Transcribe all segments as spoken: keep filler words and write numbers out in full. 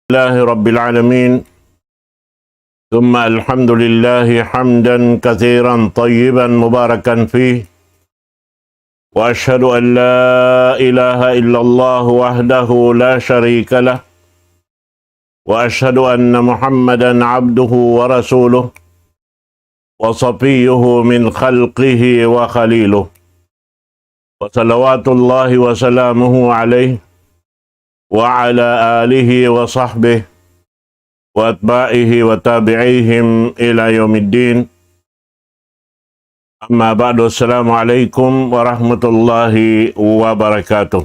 لله رب العالمين، ثم الحمد لله حمدا كثيرا طيبا مباركا فيه، وأشهد أن لا إله إلا الله وحده لا شريك له، وأشهد أن محمدا عبده ورسوله، وصفيه من خلقه وخليله، وصلوات الله وسلامه عليه وعلى آله وصحبه وأتباعه وتابعيهم إلى يوم الدين. أما بعد، السلام عليكم ورحمة الله وبركاته.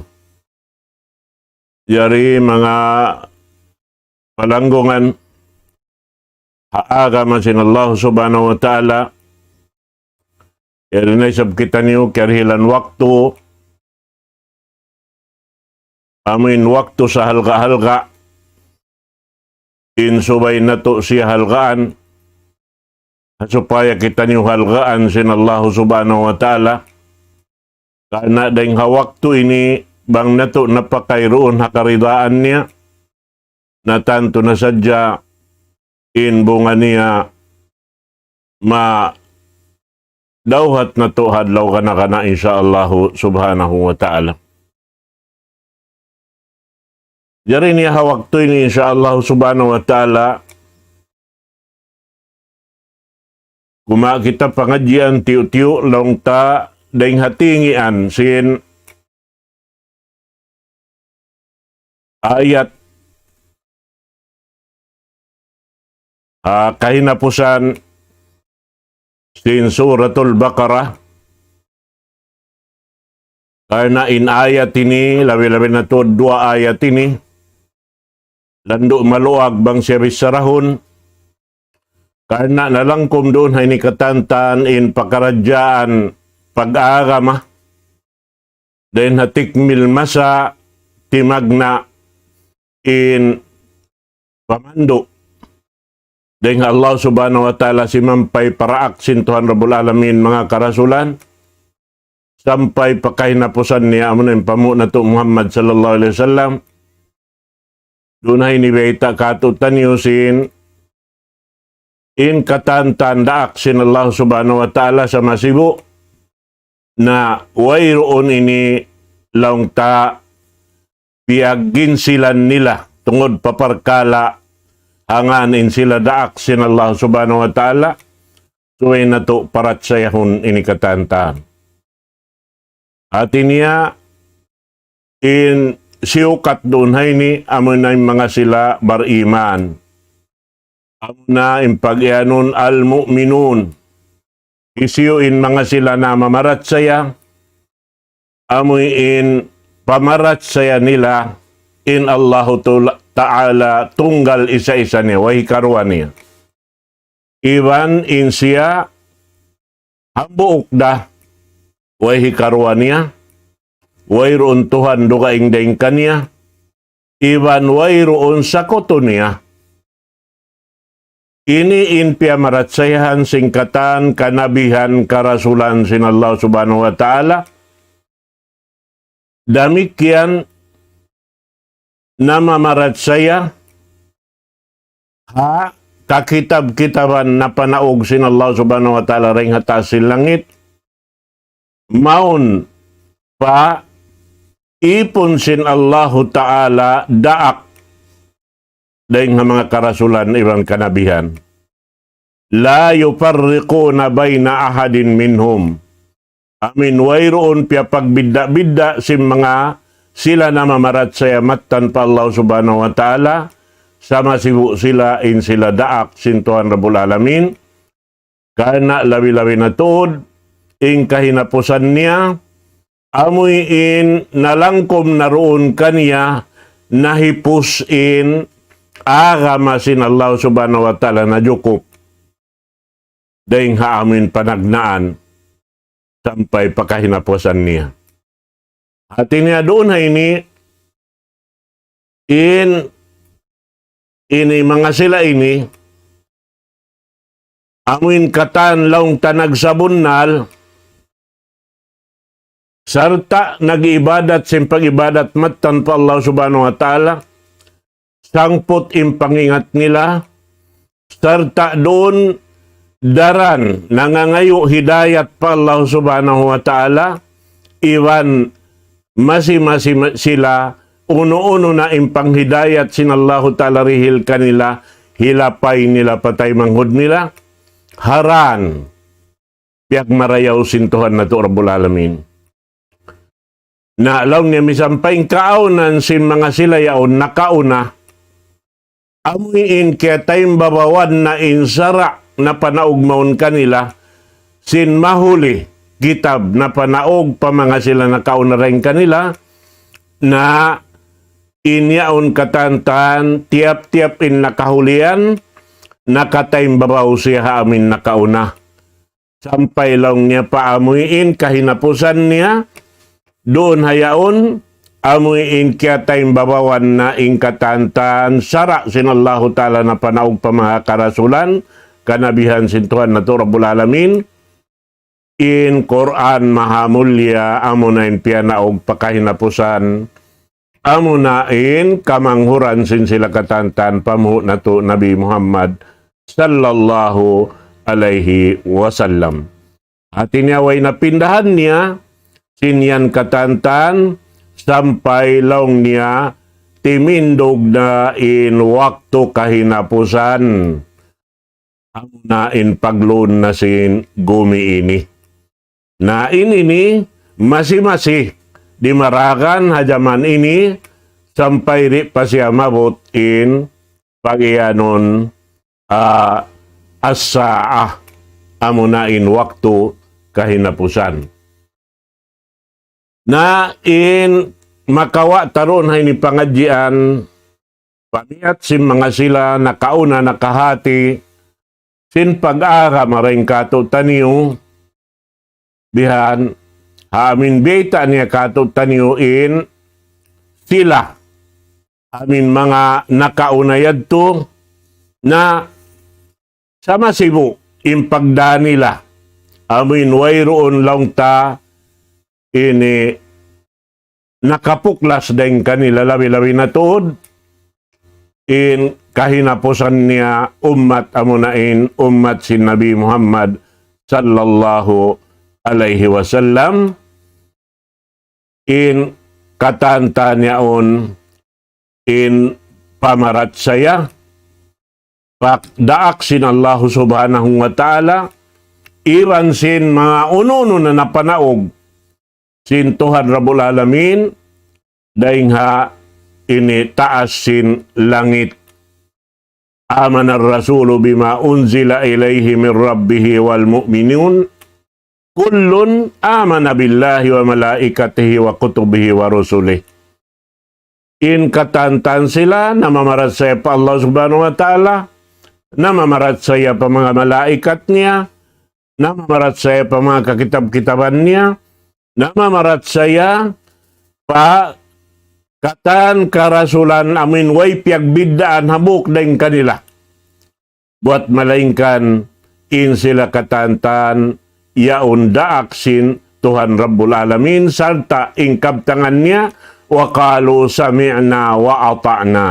Jari manga palanggungan ha agama sin Allah Subhanahu wa Ta'ala, yari na isab kitaniyu kiyarihilan waktu, amuin waktu sahalga'-halga', in subay natu' siya halgaan, ha supaya kitaniyu halgaan sin Allah Subhanahu wa Ta'ala, karna' dayng ha waktu ini bang natu' napakayruun ha karidaan niya, na tantu na sadja in bunga niya madawhat natu' ha adlaw kana-kana, insya Allahu Subhanahu wa Ta'ala. Jari niya ha waktu ini, insya Allahu Subhanahu wa Ta'ala, kumawa' kita pangadjian tiyu'-tiyu' laung ta dayng ha tingian sin ayat, ah, kahinapusan sin Suratul Baqarah. Karna' in ayat ini, labi-labi na tuud duwa ayat ini, landu' maluag bang siya bicharahun, karna' nalangkum duun ha ini katantan in pakaradjaan pag-agama, dayn ha tikmil masa timagna' in pamandu' dayn ha Allah Subhanahu wa Ta'ala, simampay pa daak sin Tuhan Rabbul Alamin, manga karasulan, sampay pa kahinapusan niya, amuna in panghu' natu' Muhammad sallallahu alayhi wasallam. Duun ha ini bayta' kātu'niyu sin in katantan daak sin Allah Subhanahu wa Ta'ala sa masibu', na wayruun ini laung ta piyagginsilan nila tungud pa parkala' hangkan in sila daak sin Allah Subhanahu wa Ta'ala, subay natu' parachayahun ini katantan. Hāti niya, in siyukat duun ha ini, amuna in manga sila bariman. Amuna in pag-iyanun al-mu'minun. Hisiyu in manga sila namamarachaya, amu in pamarachaya nila in Allahu Tula-, Ta'ala tunggal isa-isa niya, way hikaruwa niya. Iban in siya hambuuk da, way hikaruwa niya, wayruun Tuhan dugaing dayn kaniya, iban wayruun sakutu niya. Ini in piyamarachayahan sin katan kanabihan karasulan sin Allah Subhanahu wa Ta'ala. Damikkiyan namamarachaya ha kakitab-kitaban napanaug sin Allah Subhanahu wa Ta'ala dayn ha taas sin langit, mawn pa īpun sin Allahu Ta'ala daak dayn ha manga karasulan iban kanabihan. لا يفرقون بين أحد منهم. Amu in wayruun piyapagbidda'-bidda' sin manga sila namamarachaya mattan pa Allah Subhanahu wa Ta'ala, sa masibu' sila in sila daak sin Tuhan Rabbul Alamin. Karna' labi-labi na tuud, in kahinapusan niya, amu in nalangkum na duun kaniya, nahipus in agama sin Allah Subhanahu wa Ta'ala, najukup dayn ha amu in panagnaan sampay pa kahinapusan niya. Hāti niya duun ha ini, in ini manga sila ini, amu in katan laung ta nagsabunnal, sarta' nag-ibadat sin pag-ibadat mattan pa Allah Subhanahu wa Ta'ala, sangput in pangingat nila, sarta' duun daran nangangayu' hidayat pa Allah Subhanahu wa Ta'ala, iban masi-masi ma-, sila unu-unu na in panghidayat sin Allahu Ta'ala dihil kanila, hilapay nila pa taymanghud nila, ha dan piyagmarayaw sin Tuhan natu' Rabbul Alamin. Na laung niya misan pa in kaawnan sin manga sila yaun nakauna, amu in kiyataimbabawan na in sara' napanaug mawn kanila, sin mahuli kitab napanaug pa manga sila nakauna dayn kanila, na in yaun katantan, tiyap-tiyap in nakahulian, nakataimbabaw siya ha amu in nakauna. Sampay laung niya pa amu in kahinapusan niya, duun ha yaun, amu in kiyataimbabawan na in katantan, sara' sin Allahu Ta'ala napanaug pa manga karasulan, kanabihan sin Tuhan natu' Rabbul Alamin, in Qur'an mahamulya, amu na in piyanaug pa kahinapusan, amu na in kamanghuran sin sila katantan pamuhu' natu' Nabi Muhammad sallallahu alayhi wasallam. Hati niya way napindahan niya, sin yan katantan, sampay laung niya, timindug na in waktu kahinapusan. Amu na in pagluun na sin gumi ini. Na in ini, masi-masi, dimaragan ha jaman ini, sampay di' pa siya maabut in pagiyanun, ah, as-saah, amu na in waktu kahinapusan. Na in makawa' ta duun ha ini pangadjian, pamiyat sin manga sila nakauna nakahati, sin pag-agama dayn kātu'niyu, bihan, ha amin biyayta' niya kātu'niyu in sila, amin manga nakauna yadtu, na sa masibu' in pagdā nila, amin wayruun laung ta ini nakapuklas dayn kanila labi-labi na tuud, in kahinapusan niya ummat amu na in ummat sin Nabi Muhammad sallallahu alayhi wasallam, in katantan yaun in pamarachaya, pagdaak sin Allahu Subhanahu wa Ta'ala, iban sin manga unu-unu na napanaug sin Tuhan Rabbul Alamin, dayn ha ini taas sin langit. آمن الرسول بما أنزل إليه من ربه والمؤمنون كل آمن بالله وملائكته وكتبه ورسله. In katantan sila namamarachaya pa Allah Subhanahu wa Ta'ala, namamarachaya pa manga malaikat niya, namamarachaya pa manga kakitab-kitaban niya, namamarachaya pa katan karasulan amin way piyagbiddaan hambuuk dayn kanila. Buwat malaingkan in sila katantan yaun daak sin Tuhan Rabbul Alamin sarta' in kabtangan niya, وقالوا سمعنا وأطعنا.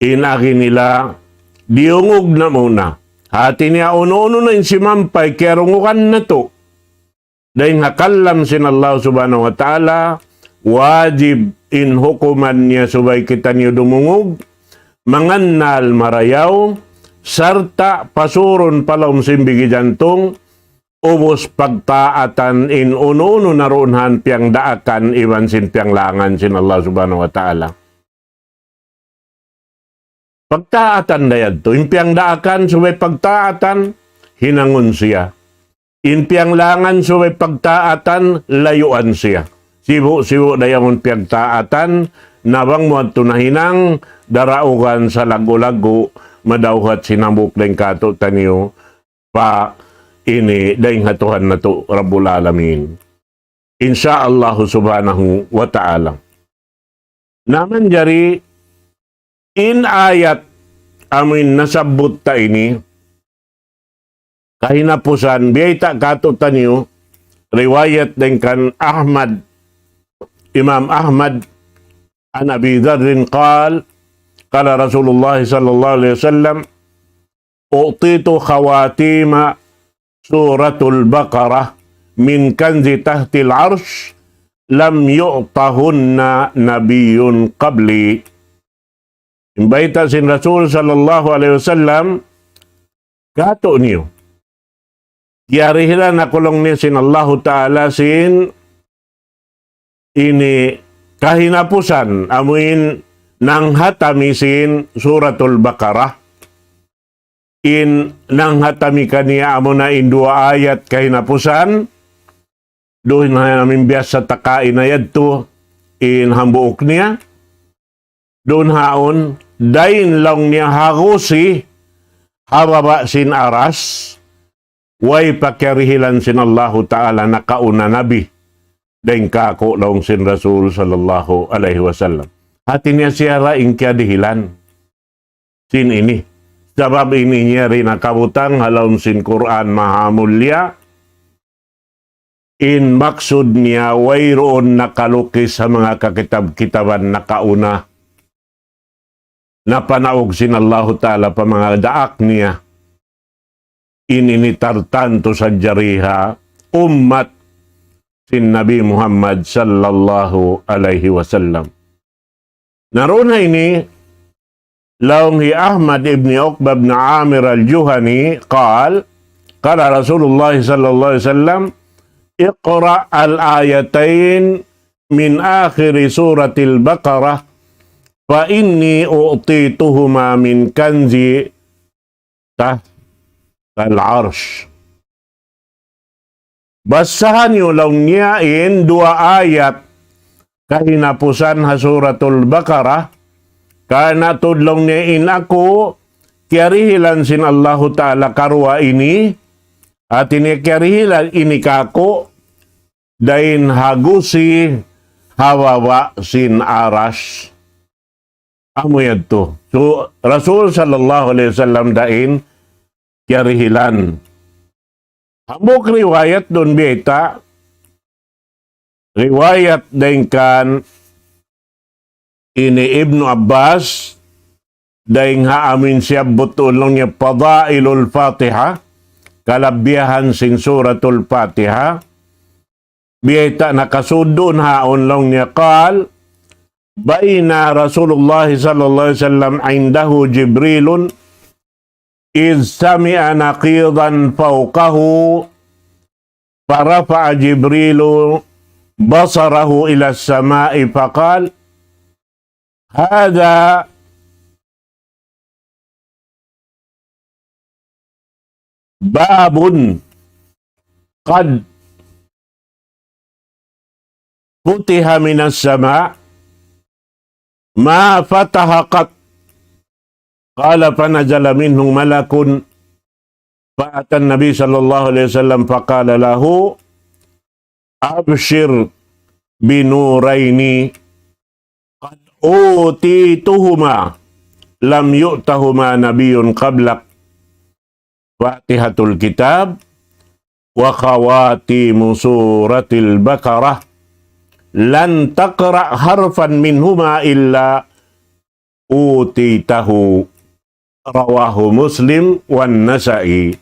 In agi nila, diyungug namu' na. Hati niya unu-unu na in simampay kiyarungugan natu'. Dayn ha kalam sin Allah Subhanahu wa Ta'ala, wajib in hukuman niya subay kitaniyu dumungug, mangannal marayaw, sarta' pasurun pa lawm sin bigi jantung, ubus pagtaatan in unu-unu na duun ha piyangdaakan iban sin piyanglangan sin Allah Subhanahu wa Ta'ala. Pagtaatan da yadtu. In piyangdaakan subay pagtaatan, hinangun siya. In piyanglangan subay pagtaatan, layuan siya. Sibu'-sibu' da yaun piyagtaatan, na bang mu yadtu nahinang, daraugan sa laggu'-laggu', madawhat sin hambuuk dayn kātu'niyu, pa ini dayn ha Tuhan natu' Rabbul Alamin. Insya Allah Subhanahu wa Ta'ala. Na manjari in ayat amin nasabbut ta ini, kahinapusan, biyayta' kātu'niyu, riwayat dayn kan Ahmad, Imam Ahmad, عن أبي ذر قال: قال رسول الله صلى الله عليه وسلم: أعطيت خواتيم سورة البقرة من كنز تحت العرش لم يعطهن نبي قبلي. In bayta' sin Rasul sallallahu alayhi wasallam, katu' niyu, kiyarihilan aku laung niya sin Allahu Ta'ala sin ini kahinapusan, amuin nanghatami sin Suratul Baqarah. In nanghatami kaniya amuna in duwa ayat kahinapusan, duun ha amuin biyasa ta kaina yadtu in hambuuk niya, duun haun, dayn laung niya ha gusi ha baba' sin aras, way pa kiyarihilan sin Allahu Ta'ala nakauna nabi, dayn kāku' laung sin Rasul sallallahu alayhi wasallam. Hāti niya siya ra in kiyarihilan sin ini. Sabab ini niya rin nakabutang ha lawm sin Qur'an Maha Mulia, in maksud niya wayruun nakalukis ha manga kakitab-kitaban nakauna. Napanaug sin Allahu Ta'ala pa manga daak niya. In ini tartantu sadja ri ha ummat sin Nabi Muhammad sallallahu alayhi wasallam. Na duun ha ini, laung hi Ahmad ibn Uqbah ibn Amir al-Juhani, قال: قال رسول الله صلى الله عليه وسلم: اقرأ الآيتين من آخر سورة البقرة فإني أعطيتهما من كنزي تحت العرش. Basaha niyu laung niya in duwa ayat kahinapusan ha Suratul Baqarah, karna' tuud laung niya in aku kiyarihilan sin Allahu Ta'ala karuwa ini, hāti niya kiyarihilan ini kāku', dayn ha gusi ha baba' sin aras. Amu yadtu. So, Rasul sallallahu alayhi wasallam dayn kiyarihilan. Hambuuk riwayat duun biyayta', riwayat dayn kan ini Ibnu Abbas, dayn ha amuin siyabbut laung niya Fadailul Fatiha, kalabihan sin Suratul Fatiha, biyayta' nakasud duun haun laung niya قال: بينا رسول الله صلى الله عليه وسلم عنده جبريل إذ سمع نقيضا فوقه فرفع جبريل بصره إلى السماء فقال: هذا باب قد فتح من السماء ما فتح قط. قال: فنزل منه ملك فأتى النبي صلى الله عليه وسلم فقال له: أبشر بنورين قد أوتيتهما لم يؤتهما نبي قبلك، فاتحة الكتاب وخواتيم سورة البقرة، لن تقرأ حرفا منهما إلا أوتيته. رواه مسلم والنسائي.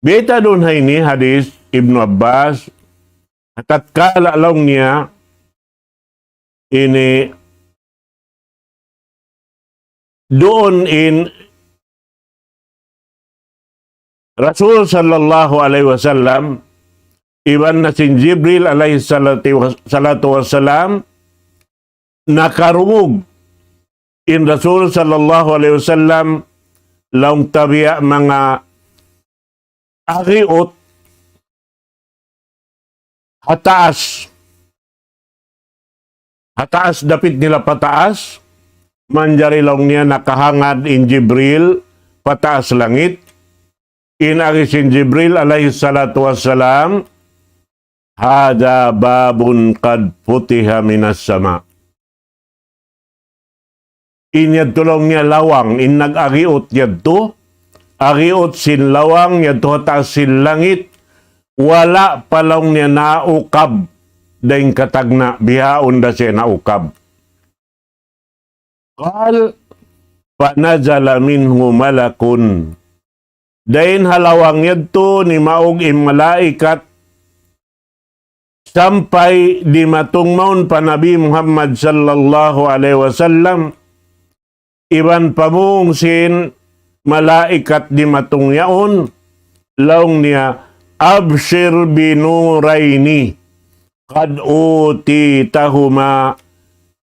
Biyayta' duun ha ini hadis Ibnu Abbas, tatkala laung niya ini duun in Rasul sallallahu alayhi wasallam, iban na sin Jibril alayhi salatu was-, salatu wassalam, nakarungug in Rasul sallallahu alayhi wasallam, laung ta biya' manga agiut ha taas, ha taas dapit nila pataas, manjari laung niya nakahangad in Jibril pataas langit, in agi sin Jibril alayhi salatu wassalam, هذا باب قد فتح من السماء. In yadtu laung niya lawang, in nag-agiut yadtu, agiut sin lawang yadtu ha taas sin langit, wala' pa laung niya naukab dayn katagna' bihaun da siya naukab. قال: فنزل منه ملك. Dayn ha lawang yadtu nimaug in malaikat sampay dimatung mawn pa Nabi Muhammad sallallahu alayhi wasallam, iban pamung sin malaikat dimatung yaun, laung niya, أبشر بنورين قد أوتيتهما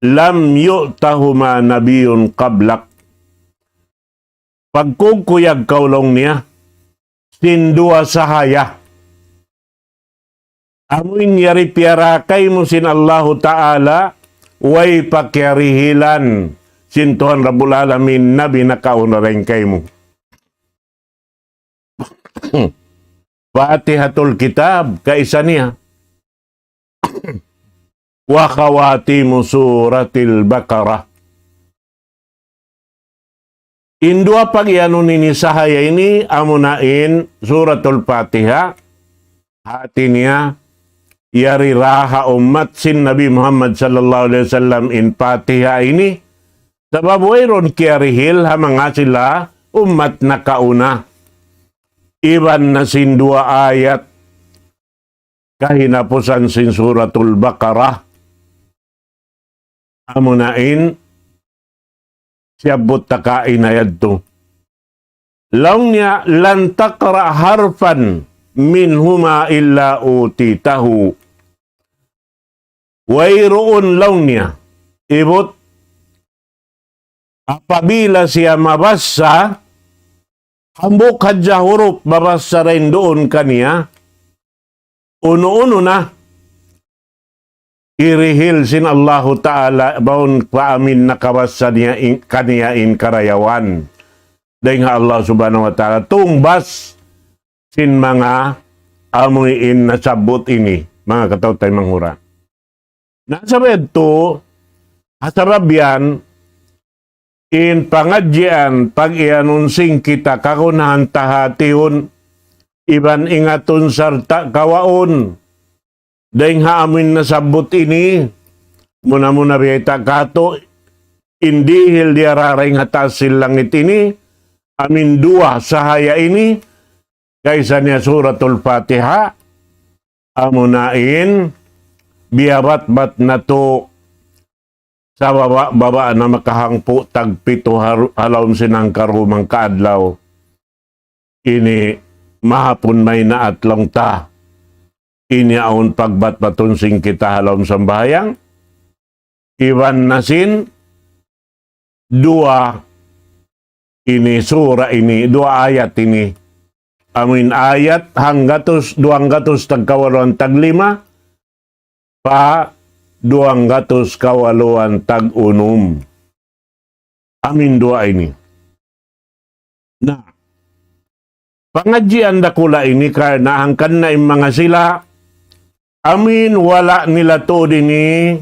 لم يؤتهما نبي قبلك. Pagkukuyag kaw laung niya, sin duwa sahaya. Amu in yari piyara kaymu sin Allahu Ta'ala, way pa kiyarihilan sin Tuhan Rabbul Alamin, nabi nakauna dayn kaymu. Fatihatul Kitab, kaisa niya. وخواتيم سورة البقرة. In duwa pag-iyanun ini sahaya ini, amuna in Suratul Fatiha, hati niya, yari ra ha ummat sin Nabi Muhammad sallallahu alayhi wasallam in Fatiha ini, sabab wayruun kiyarihil ha manga sila ummat nakauna. Iban na sin duwa ayat kahinapusan sin Suratul Baqarah. Amuna in siyabbut ta kaina yadtu. Laung niya, لن تقرأ حرفا منهما إلا أوتيته. Wayruun laung niya, ibut apabila siya mabassa, hambuuk hadja hurup mabassa dayn duun kaniya, unu-unu na, irihil sin Allahu Ta'ala, mawn pa amin nakabassa niya in, kaniya in karayawan. Dayn ha Allah Subhanahu wa Ta'ala, tungbas sin manga amuin nasabbut ini, manga kataw-taymanghuran. Na sabab yadtu, ha sabab yan, in pangadjian, pag-iyanun sin kita, kagunahan ta hatihun, iban ingatun sarta' kawaun, dayn ha amuin nasabbut ini, muna-muna biyayta' katu', in dihil diyarā dayn ha taas sin langit ini, amuin duwa sahaya ini, kaisa niya Suratul Fatiha, amuna in biyabatbat natu' sababa-baba na makahangpu' tagpitu ha ru-, ha lawm sin hangka duwang kaadlaw. Ini mahapun maynaat laung ta. Ini awn pagbatbatun sin kita ha lawm sambahayang. Iban na sin duwa ini sura ini, duwa ayat ini. Amuin ayat hanggatus, duwanggatus tagkawaluan taglima, pa duwanggatus kawaluan tag-unum. Amuin duwa ini. Na, pangadjian dakula' ini karna' hangkan na in manga sila, amuin wala' nila tuud ini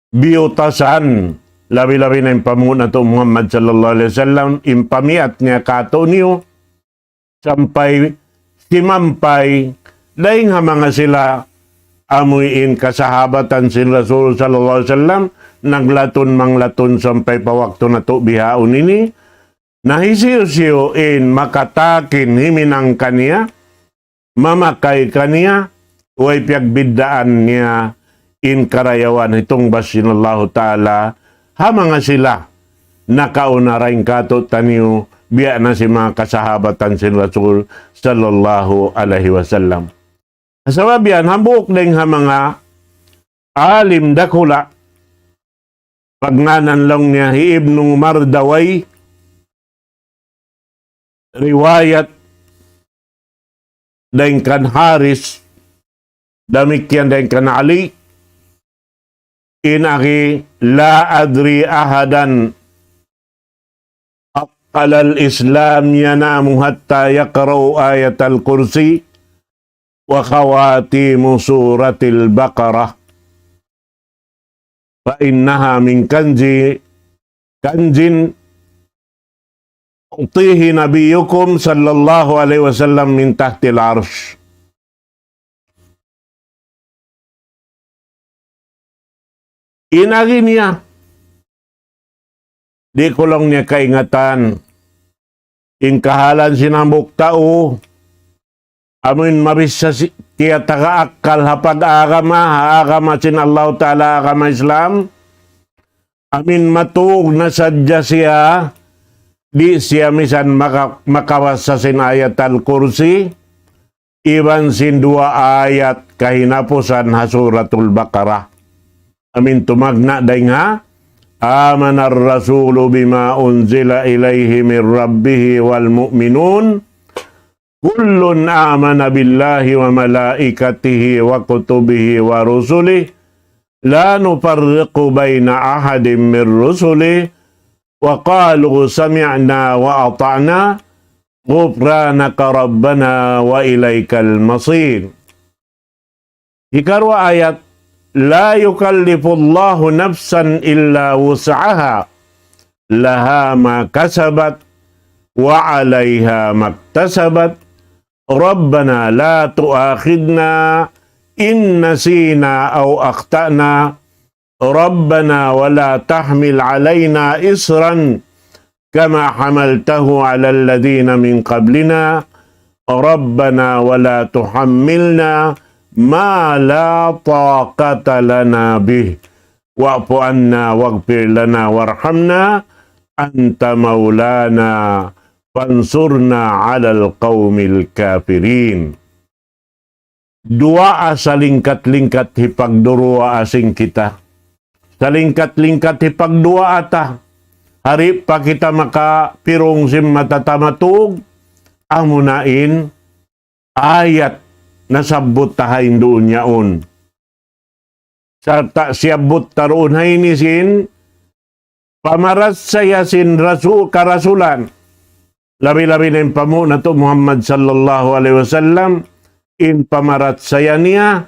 biyutasan, labi-labi na in panghu' natu' Muhammad sallallahu alayhi wasallam, in pamiyat niya katu' niyu, sampay simampay, dayn ha manga sila amuin kasahabatan sin Rasul sallallahu alayhi wasallam, naglatun manglatun sampay pa waktu natu' bihaun ini, na hisiyu-siyu in makatakin himinang kaniya, mamakay kaniya, way piyagbiddaan niya in karayawan hitungbas sin Allahu Ta'ala, ha manga sila nakauna dayn kātu'niyu, biya' na sin manga kasahabatan sin Rasul sallallahu alayhi wasallam. Sabab yan, hambuuk dayn ha manga alim dakula', pagngānan laung niya hi Ibnu Mardawayh, riwayat dayn kan Haris, damikkiyan dayn kan Ali, in agi, لا أدري أحدا أثقل الإسلام ينام حتى يقرأ آية الكرسي وخواتيم سورة البقرة، فإنها من كنز، كنز أعطيه نبيكم صلى الله عليه وسلم من تحت العرش. In agi niya, di' ku laung niya kaingatan. In kahalan sin hambuuk tau, amuin mabissa si-, tiya taga akkal ha pag-agama, ha agama sin Allahu Ta'ala, agama Islam, amuin matug na sadja siya, di' siya misan maka-, makabassa sin Ayat Al-Kursi, iban sin duwa ayat kahinapusan ha Suratul Baqarah. Amuin tumagna' dayn ha, آمن الرسول بما أنزل إليه من ربه والمؤمنون كل آمن بالله وملائكته وكتبه ورسله لا نفرق بين أحد من رسله وقالوا سمعنا وأطعنا غفرانك ربنا وإليك المصير. Hikaruwa ayat, لا يكلف الله نفسا إلا وسعها لها ما كسبت وعليها ما اكتسبت ربنا لا تؤاخذنا إن نسينا أو أخطأنا ربنا ولا تحمل علينا إصرا كما حملته على الذين من قبلنا ربنا ولا تحملنا ما لا طاقة لنا به واعف عنا واغفر لنا وارحمنا أنت مولانا فانصرنا على القوم الكافرين. Duwaa salingkat-lingkat hipagduwaa sin kita. Salingkat-lingkat hipagduwaa ta. Di' pa kita makapirung sin mata ta matug. Amuna in ayat nasabbut ta ha duun yaun. Sarta' siyabbut ta duun ha ini sin pamarachaya sin rasul, karasulan. Labi-labi na in panghu' natu' Muhammad sallallahu alayhi wasallam, in pamarachaya niya,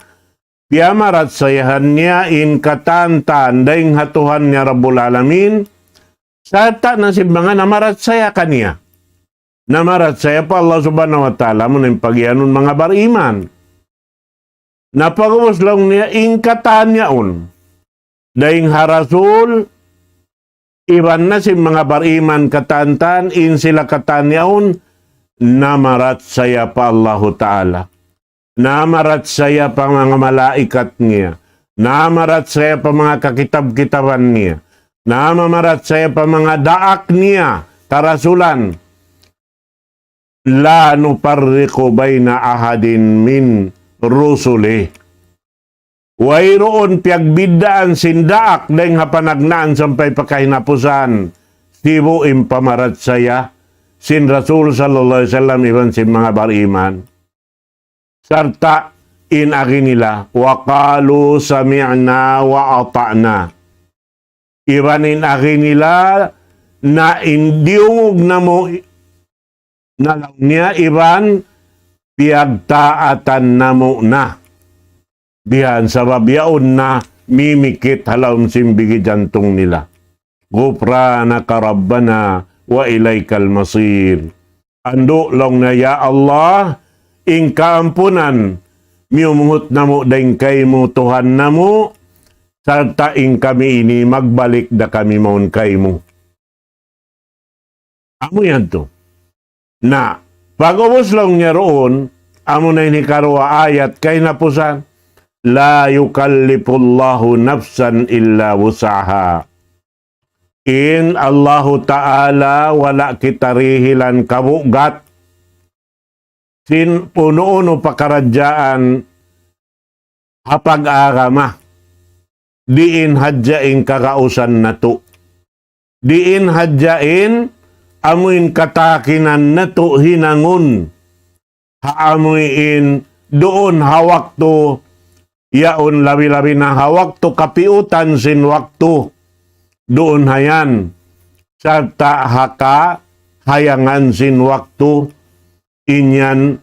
piyamarachayahan niya in katan-katan dayn ha Tuhan niya Rabbul Alamin, sarta' na sin manga namarachaya kaniya. Namarachaya pa Allah Subhanahu wa Ta'ala, amuna in pagiyanun manga bariman. Na pag'ubus laung niya in katan yaun dayn ha rasul, iban na sin manga bariman katan-katan, in sila katan yaun, namarachaya pa Allahu Ta'ala. Namarachaya pa manga malaikat niya. Namarachaya pa manga kakitab-kitaban niya. Namamarachaya pa manga daak niya, karasulan. لا نفرق بين أحد من رسله. Wayruun piyagbiddaan sin daak dayn ha panagnaan sampay pa kahinapusan. Sibu' in pamarachaya sin Rasul sallallahu alayhi wasallam iban sin manga bariman. Sarta' in agi nila, وقالوا سمعنا وأطعنا. Iban in agi nila, na in diyungug namu' na laung niya, iban piyagtaatan namu' na. Bihan sabab yaun na mimikit ha lawm sin bigi jantung nila. غفرانك ربنا وإليك المصير. Andu' laung niya, ya Allah, in kaampunan, miyumuhut namu' dayn kaymu Tuhan namu', sarta' in kami ini magbalik da kami mawn kaymu. Amu yan tu. Na, pag'ubus laung niya duun, amuna in hikaruwa ayat kahinapusan, لا يكلف الله نفسا إلا وسعها. In Allahu Ta'ala wala' kita dihilan kabugat sin unu-unu pakaradjaan ha pag-agama. Diin hadja in kagausan natu'. Diin hadja in amuin katakinan natu' hinangun. Ha amuin duun ha waktu yaun, labi-labi na ha waktu kapiutan sin waktu. Duun ha yan. Sarta' ha kahayangan sin waktu. In yan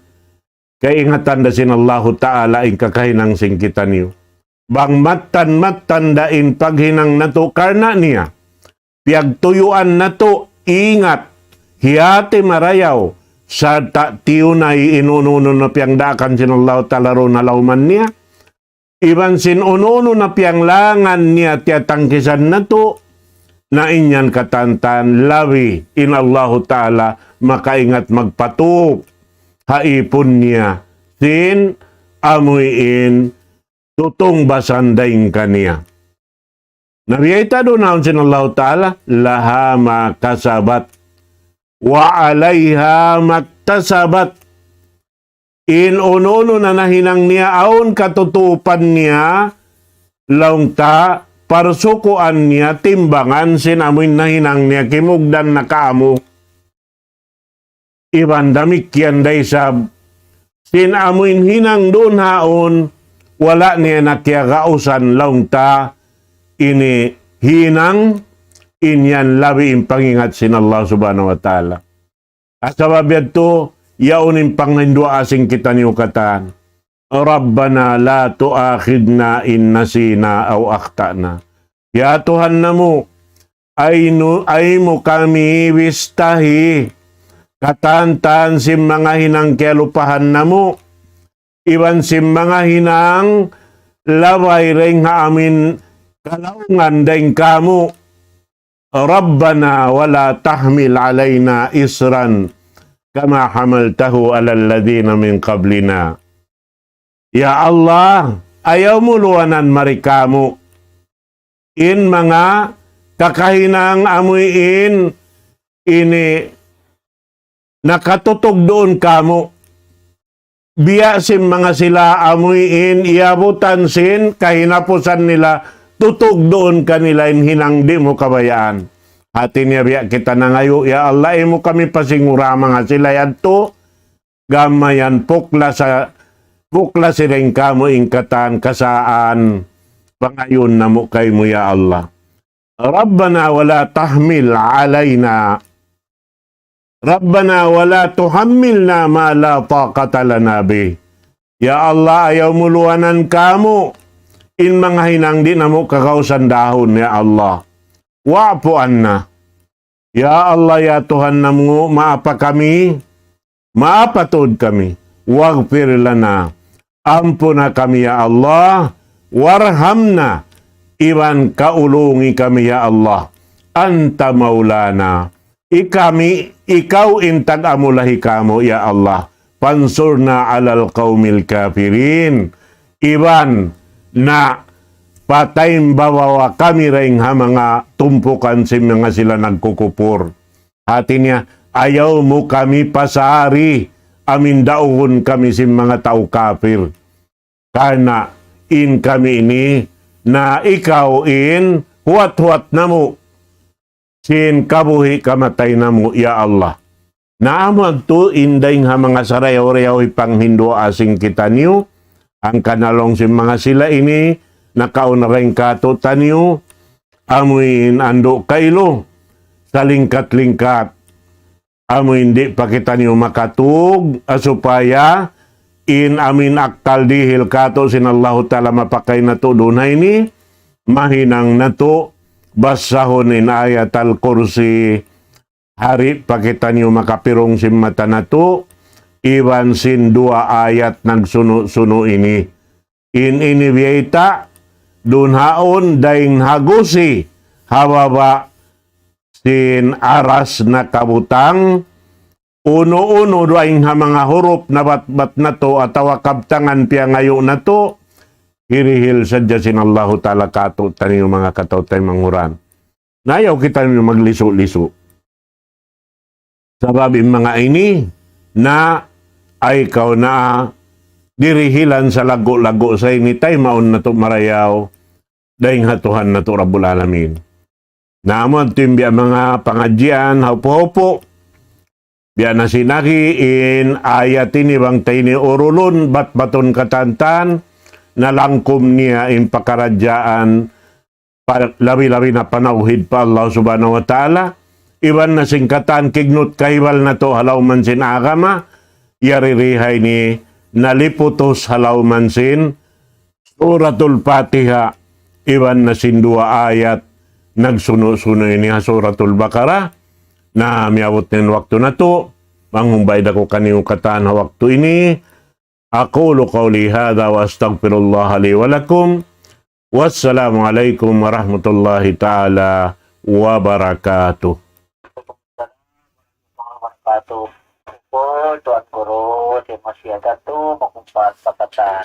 kaingatan da sin Allahu Ta'ala in kakahinang sin kitaniyu. Bang mattan-mattan da in paghinang natu' karna' niya. Piyagtuyuan natu', ingat, hiyati marayaw, sarta' tiyunay in unu-unu na piyagdaakan sin Allahu Ta'ala duun ha lawman niya. iban sin unu-unu na piyanglangan niya tiyatangkisan natu', na in yan katantan labi in Allahu Ta'ala makaingat magpatup ha ipun niya sin amuin tutungbasan dayn kaniya. Na biyayta' duun awn sin Allahu Ta'ala, لها ما كسبت وعليها ما اكتسبت. In unu-unu na nahinang niya awn katutupan niya, laung ta, parsukuan niya, timbangan sin amuin nahinang niya, kimugdan na kaamu. Iban damikkiyan da isab, sin amuin hinang duun ha yaun, wala' niya na kiyagausan laung ta, ini hinang, in yan labi in pangingat sin Allah Subhanahu wa Ta'ala. Sabab yadtu, yaun in panghinduwaa sin kitaniyu katan. ربنا لا تؤاخذنا إن نسينا أو أخطأنا. Ya Tuhan namu', ay nu-, ay mu kami bistahi, katantan sin manga hinang kiyalupahan namu', iban sin manga hinang labay dayn ha amuin kalaungan dayn kamu'. ربنا ولا تحمل علينا إصرا كما حملته على الذين من قبلنا. Ya Allah, ayaw mu luwanan mari kamu' in manga kakahinang amuin ini nakatutug duun kamu'. Biya' sin manga sila amuin iyabutan sin kahinapusan nila, tutug duun kanila in hinang di' mu kabayaan. Hati niya biya' kita nangayu', ya Allah, ayaw mu kami pasingura manga sila yadtu, gam mayan pukla sa, pukla siring kamu' in katan kasaan pangayuun namu' kaymu, ya Allah. ربنا ولا تحمل علينا ربنا ولا تحملنا ما لا طاقة لنا به. Ya Allah, ayaw mu luwanan kamu' in manga hinang di' namu' kagausan dahun, ya Allah. واعف عنا. Ya Allah, ya Tuhan namu', maapa kami, maapa tuud kami. واغفر لنا. Ampuna kami, ya Allah. وارحمنا. Iban kaulungi kami, ya Allah. أنت مولانا. Ikami, ikaw in tag-amulahi kamu', ya Allah. فانصرنا على القوم الكافرين. Iban na pataymbabawa kami dayn ha manga tumpukan sin manga sila nagkukupur. Hati niya, ayaw mu kami pasari amuin daugun kami sin manga tau kapir. Karna' in kami ini na ikaw in huwat-huwat namu' sin kabuhi' kamatay namu', ya Allah. Na amu yadtu in dayng ha manga sarayaw-rayaw hipanghinduwaa sin kitaniyu, hangkan laung sin manga sila ini, nakauna dayn kātu'niyu, amuin andu' kailu, salingkat-lingkat, amuin di' pa kitaniyu makatug, ah, supaya in amuin akkal dihil kātu' sin Allahu Ta'ala mapakay natu' duun ha ini, mahinang natu', basahun in Ayatul Kursi, ha di' pa kitaniyu makapirung sin mata natu', iban sin duwa ayat nagsunu'-sunu' ini. In ini biyayta', duun ha yaun dayng ha gusi, ha baba' sin aras nakabutang, unu-unu dayng ha manga hurup nabatbat natu' atawa kabtangan piyangayu' natu', hirihil sadja sin Allahu Ta'ala kātu'niyu manga kataw-taymanghuran. Na ayaw kitaniyu maglisu'-lisu'. Sabab in manga ini na ay kaw na dirihilan sa lagu-lagu sa ini taymaun natu' marayaw dayng ha Tuhan natu' Rabbul Alamin. Na amu yadtu in biya' manga pangadjian, haupu-haupu. Biya' na sin agi in ayat ini bang ta ini urulun, batbatun katantan, nalangkum niya in pakaradjaan pa-, labi-labi na panawhid pa Allah Subhanahu wa Ta'ala, iban na sin katan kignut kahibal natu' ha lawm sin agama, yari di ha ini naliputus ha lawm sin Suratul Fatiha, iban na sin duwa ayat, nagsunu'-sunu' ini ha Suratul Baqarah, na miyabut na in waktu natu', manghumbay da aku kaniyu katan ha waktu ini, أقول قولي هذا وأستغفر الله لي ولكم. والسلام عليكم ورحمة الله تعالى وبركاته. Warahmatullahi wabarakatuh. Upul, Tuan Guru, di' masiyagatu, makumpat pakatan.